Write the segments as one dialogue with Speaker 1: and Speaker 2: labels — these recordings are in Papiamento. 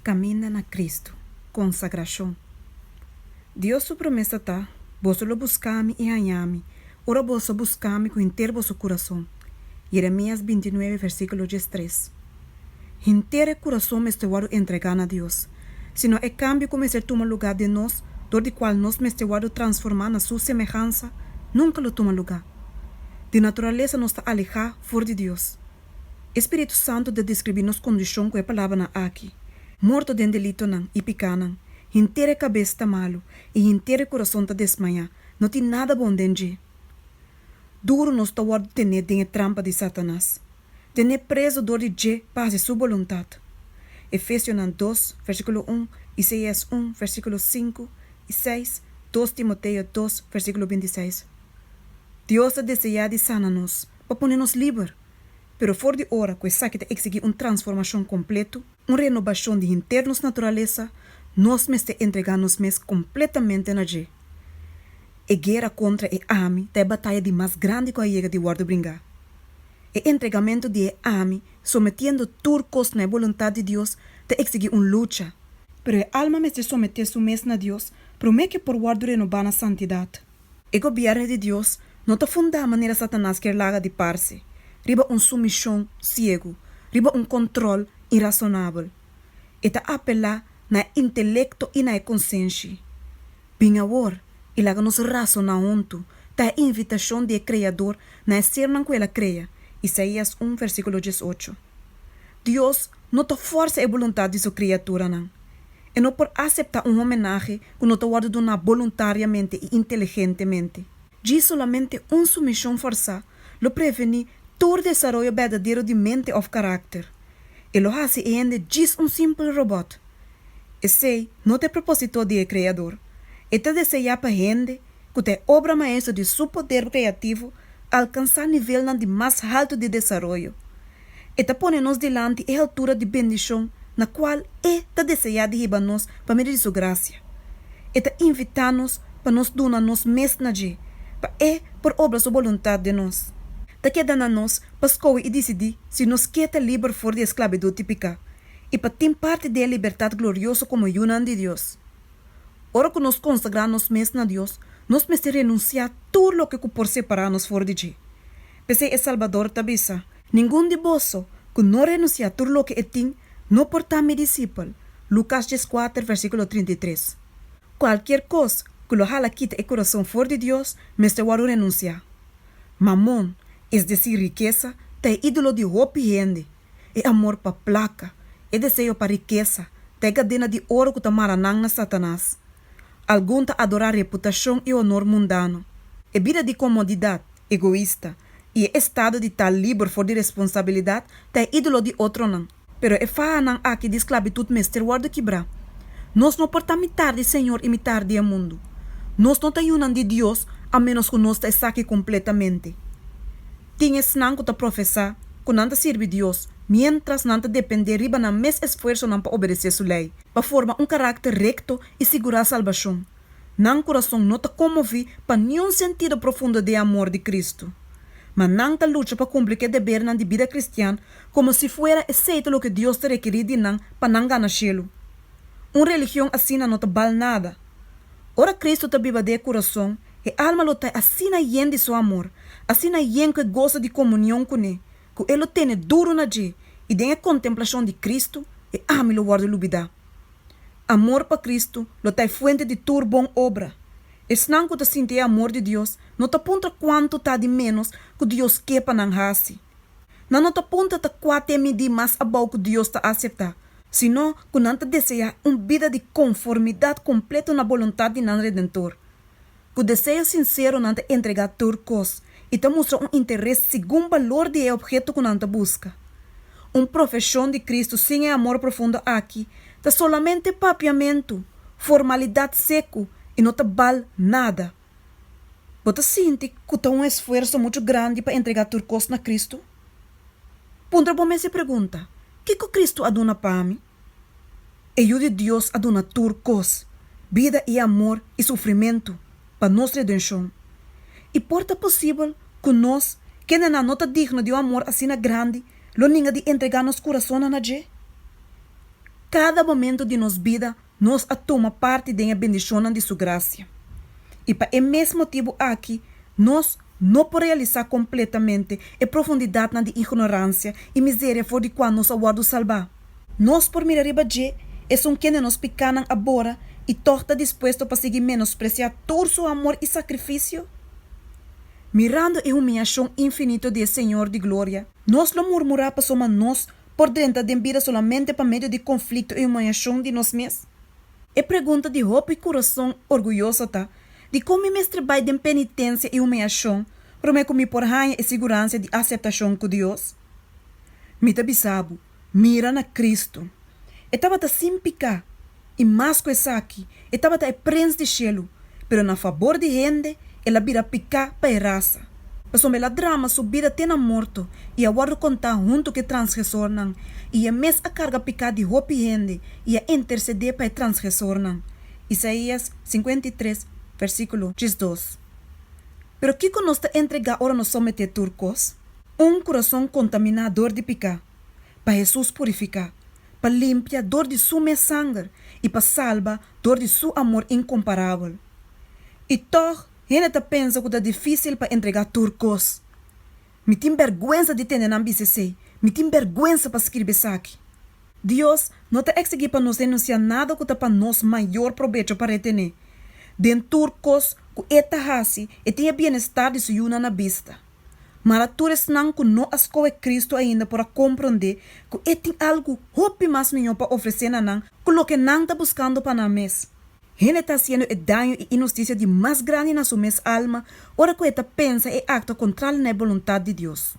Speaker 1: Kaminda na Kristu, Konsagrashon. Dios su promesa ta, Boso lo buska mi i haña mi, ora boso buska mi ku henter boso kurason. Jeremias 29 versíkulo 13. Henter e kurason mester wòrdu entregá na Dios, sino e kambio ku mester tuma lugá den nos, dor di kual nos mester wòrdu transformá na Su semehansa, nunka lo tuma lugá. Di naturalesa nos ta alehá for di Dios. E Spiritu Santu ta deskribí nos kondishon ku e palabranan aki, Morto den delitonan i pikánan, henter e kabes ta malu i henter e kurason ta desmayá, no tin nada bon den dje. Duru nos ta wòrdu tené den e trampa di Satanas, tené prezu dor di dje pa hasi su boluntat. Efesionan 2, versíkulo 1, Isaías 1, versíkulo 5 i 6, 2 Timoteo 2, versíkulo 26. Dios ta deseá di sana nos, pa pone nos liber. Pero for di ora ku esaki ta eksigí un transformashon kompletu, un renobashon di henter nos naturalesa, nos mester entregá nos mes kompletamente na dje. E guera kontra e ami ta e bataya di mas grandi ku a yega di wòrdu bringá. E entregamentu di e ami, sometiendo tur kos na e boluntat di Dios, ta eksigí un lucha. Pero e alma mester someté su mes na Dios promé ku e por wòrdu renobá na santidat. E gobièrnu di Dios no ta fundá manera Satanas kier laga di parse, riba un sumishon siegu, riba un kòntròl irasonabel. E ta apelá na e intelekto i na e konsenshi. Bin awor, i laga nos rasoná huntu, ta e invitashon di e Kreador na e sernan ku el a krea, Isaías 1 versíkulo 18. Dios no ta fòrsa e boluntat di su kriaturanan. E no por aseptá un homenahe ku no ta wòrdu duná boluntariamente i inteligentemente. Djis solamente un sumishon fòrsá lo prevení tur desaroyo berdadero di mente òf karakter. E lo hasi e hende djis un simpel robòt. Esei no ta e propósito di e Kreador. E ta deseá pa hende, ku ta e obra maestro di su poder kreativo, alkansá nivelnan di mas haltu di desaroyo. E ta pone nos dilanti e haltura di bendishon na kual E ta deseá di hiba nos pa medio di Su grasia. E ta invitá nos pa nos duna nos mes na dje, pa E por obra Su boluntat den nos. Ta keda na nos pa skohe i disidí si nos ke ta liber for di e sklabitut di piká i pa tin parti den e libertat glorioso komo yunan di Dios. Ora ku nos konsagrá nos mes na Dios, nos mester renunsiá tur loke ku por separá nos for di dje. P'esei e Salbador ta bisa, Ningun di boso ku no renunsiá tur loke e tin, no por ta mi disipel. Lukas 14, versíkulo 33. Kualkier kos ku lo hala kita e kurason for di Dios mester wòrdu renunsiá. Mamon, es desir rikesa, ta e ídolo di hopi hende. E amor pa plaka, e deseo pa rikesa, ta e kadena di oro ku ta mara nan na Satanas. Algun ta adorá reputashon i honor mundano. E bida di komodidat, egoista, i e estado di ta liber for di responsabilidat ta e ídolo di otronan. Pero e fahanan aki di sklabitut mester wòrdu kibrá. Nos no por ta mitar di Señor i mitar di e mundu. Nos no ta yunan di Dios a ménos ku nos ta esaki kompletamente. Tin esnan ku ta profesá ku nan ta sirbi Dios miéntras nan ta dependé riba nan mes esfuersonan pa obedesé su lei, pa forma un karakter rekto i sigurá salbashon. Nan kurason no ta konmoví pa niun sentido profundo di e amor di Kristu. Ma nan ta lucha pa kumpli ku e debernan di bida kristian komo si fuera esei ta loke Dios ta rekerí di nan pa nan gana shelu. Un religion asina no ta bal nada. Ora Kristu ta biba den e kurason, e alma lo ta asina yen di su amor, asina yen ku e goso di komunion kuné, ku e lo tene duru na dje, i den e kontemplashon di Kristu, e ami lo wòrdu lubidá. Amor pa Kristu lo ta e fuente di tur bon obra. Esnan ku ta sinti e amor di Dios no ta puntra kuantu ta di ménos ku Dios ke pa nan hasi. Nan no ta puntra ta kua ta e midí mas abou ku Dios ta aseptá, sino ku nan ta deseá un bida di konformidat kompleto na boluntat di nan Redentor. Ku deseo sinsero nan ta entregá tur kos i ta mustra un interes segun balor di e opheto ku nan ta buska. Un profeshon di Kristu sin e amor profundo aki ta solamente papiamentu, formalidat seku i no ta bal nada. Bo ta sinti ku ta un esfuerso muchu grandi pa entregá tur kos na Kristu? Puntra bo mes e pregunta, Kiko Kristu a duna pa mi? E Yu di Dios a duna tur kos, bida i amor i sufrimentu, pa nos redenshon. I por ta posibel ku nos, kendenan no ta digno di un amor asina grandi, lo ninga di entregá nos kurasonnan na dje? Kada momento di nos bida nos a tuma parti den e bendishonnan di Su grasia. I pa e mes motibu aki nos no por realisá kompletamente e profundidatnan di ignoransia i mizeria for di kua nos a wòrdu salbá. Nos por mira riba dje, esun kende nos pikánan a bora, i tòg ta dispuesto pa sigui menospresiá tur Su amor i sakrifisio? Mirando e humiashon infinito di e Señor di Gloria, nos lo murmurá pasobra nos por drenta den bida solamente pa medio di konflikto i humiashon di nos mes? E pregunta di hopi kurason orguyoso ta, Dikon mi mester bai den penitensia i humiashon promé ku mi por haña e siguransia di aseptashon ku Dios? Mi ta bisa bo, mira na Kristu. E tabata sin piká, i mas ku esaki, e tabata e Prens di shelu, pero na fabor di hende el a bira piká pa e rasa. Pasobra el a drama su bida te na morto i a wòrdu kontá huntu ku e transgresornan, i e mes a karga piká di hopi hende i a intersedé pa e transgresornan. Isaías 53, versíkulo 12. Pero kiko nos ta entregá ora nos someté tur kos? Un kurason kontaminá dor di piká, pa Hesus purifiká, pa limpia dor di Su mes sanger i pa salba dor di Su amor inkomparabel. I tòg hende ta pensa ku ta difísil pa entregá tur kos. Mi tin bèrgwensa di tende nan bisa esei, mi tin bèrgwensa pa skirbi esaki. Dios no ta eksigí pa nos renunsiá nada ku ta pa nos mayor probecho pa retené. Den tur kos ku E ta hasi, E tin e bienestar di Su yunan na bista. Mara tur esnan ku no a skohe Kristu ainda por a komprondé ku E tin algu hopi mas mihó pa ofresé na nan ku loke nan ta buskando pa nan mes. Hende ta hasiendo e daño i inhustisia di mas grandi na su mes alma ora ku e ta pensa i aktua kontrali na e boluntat di Dios.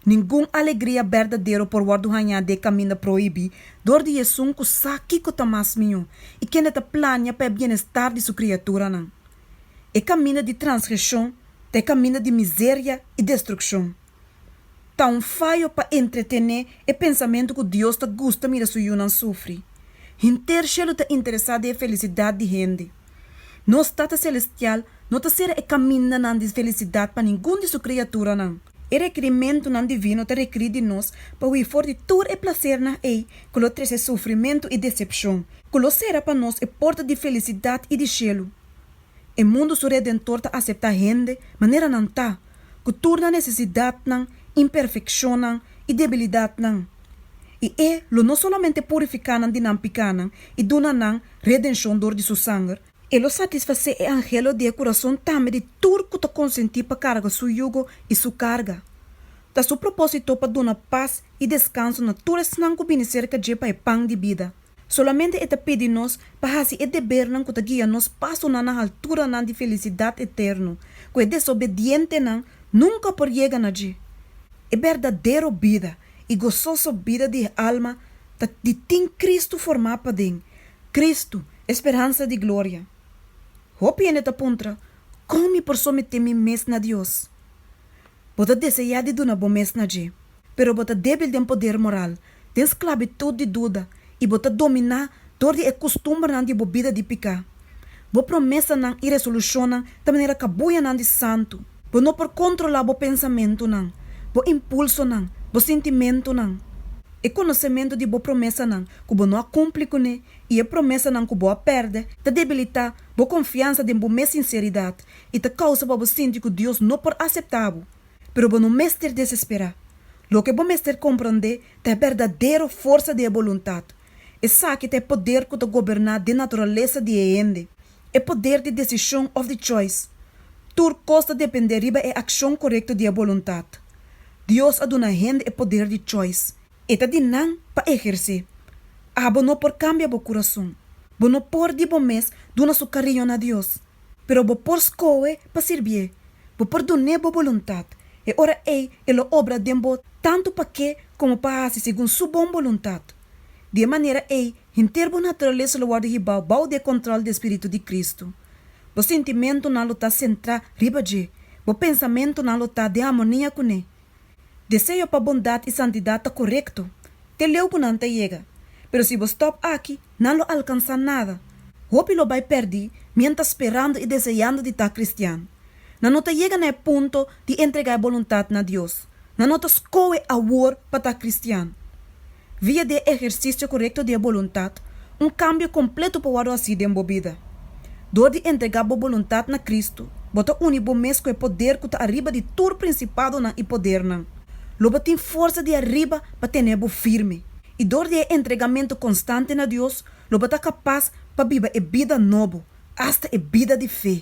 Speaker 1: Ningun alegria berdadero por wòrdu hañá den e kaminda prohibí dor di esun ku sa kiko ta mas mihó i kende ta plania pa e bienestar di su kriaturanan. E kaminda di transgreshon ta e kaminda di mizeria i destrukshon. Ta un fayo pa entretené e pensamentu ku Dios ta gusta mira su yunan sufri. Henter shelu ta interesá den e felisidat di hende. Nos Tata Selestial no ta sera e kamindanan di felisidat pa ningun di su kriaturanan. E rekirimentunan divino ta rekirí di nos pa hui for di tur e plasernan ei ku lo trese sufrimentu i desepshon, ku lo sera pa nos e porta di felisidat i di shelu. E mundu su Redentor ta aseptá hende manera nan ta, ku tur nan nesesidatnan, imperfekshonnan i debilidatnan. I E lo no solamente purifiká nan di nan pikánan i duna nan redenshon dor di Su sanger, E lo satisfasé e anhelo di e kurason tambe di tur ku ta konsentí pa karga Su yugo i Su karga. Ta Su propósito pa duna pas i deskanso na tur esnan ku bini serka dje pa e pan di bida. Solamente e ta pidi nos pa hasi e debernan ku ta guia nos pasonan na halturanan di felisidat eterno, ku e desobedientenan nunka por yega na dje. E berdadero bida i gososo bida di e alma ta di tin Kristu formá paden, Kristu, e speransa di gloria. Hopi hende ta puntra, Kon mi por someté mi mes na Dios? Bo ta deseá di duna bo mes na dje, pero bo ta débil den poder moral, den sklabitut di duda i bo ta dominá dor di e kustumbernan di bo bida di piká. Bo promesanan i resolushonnan ta manera kabuyanan di santu. Bo no por kontrolá bo pensamentunan, bo impulsonan, bo sintimentunan. E konosementu di bo promesanan ku bo no a kumpli kuné i e promesanan ku bo a pèrdè ta debilitá bo konfiansa den bo mes sinseridat i ta kousa pa bo sinti ku Dios no por aseptá bo. Pero bo no mester desesperá. Loke bo mester komprondé ta e berdadero forsa di e boluntat. Esaki ta e poder ku ta goberná den naturalesa di e hende, e poder di desishon òf di choice. Tur kos ta dependé riba e akshon korekto di e boluntat. Dios a duna hende e poder di choice. E ta di nan pa ehersé. Abo no por kambia bo kurason. Bo no por di bo mes duna su kariño na Dios. Pero bo por skohe pa sirbié. Bo por dun'é bo boluntat. E ora ei e lo obra den bo tantu pa ke komo pa hasi segun su bon boluntat. Di e manera ei henter bo naturalesa lo wòrdu hibá bou di e kòntròl di e spiritu di Kristu. Bo sintimentunan lo ta sentrá riba dje, bo pensamentunan lo ta den harmonia kuné. Deseo pa bondat i santidat ta korekto, te leu ku nan ta yega. Pero si bo stòp aki, nan lo alkansá nada. Hopi lo bai pèrdí miéntras sperando i deseando di ta kristian. Nan no ta yega na e punto di entregá e boluntat na Dios. Nan no ta skohe awor pa ta kristian. Via di e ehersisio korekto di e boluntat, un kambio kompletu por wòrdu hasí den bo bida. Dor di entregá bo boluntat na Kristu, bo ta uni bo mes ku e poder ku ta ariba di tur prinsipadonan i podernan. Lo bo tin forsa di ariba pa tene bo firme. I dor di e entregamentu konstante na Dios, lo bo ta kapas pa biba e bida nobo, asta e bida di fe.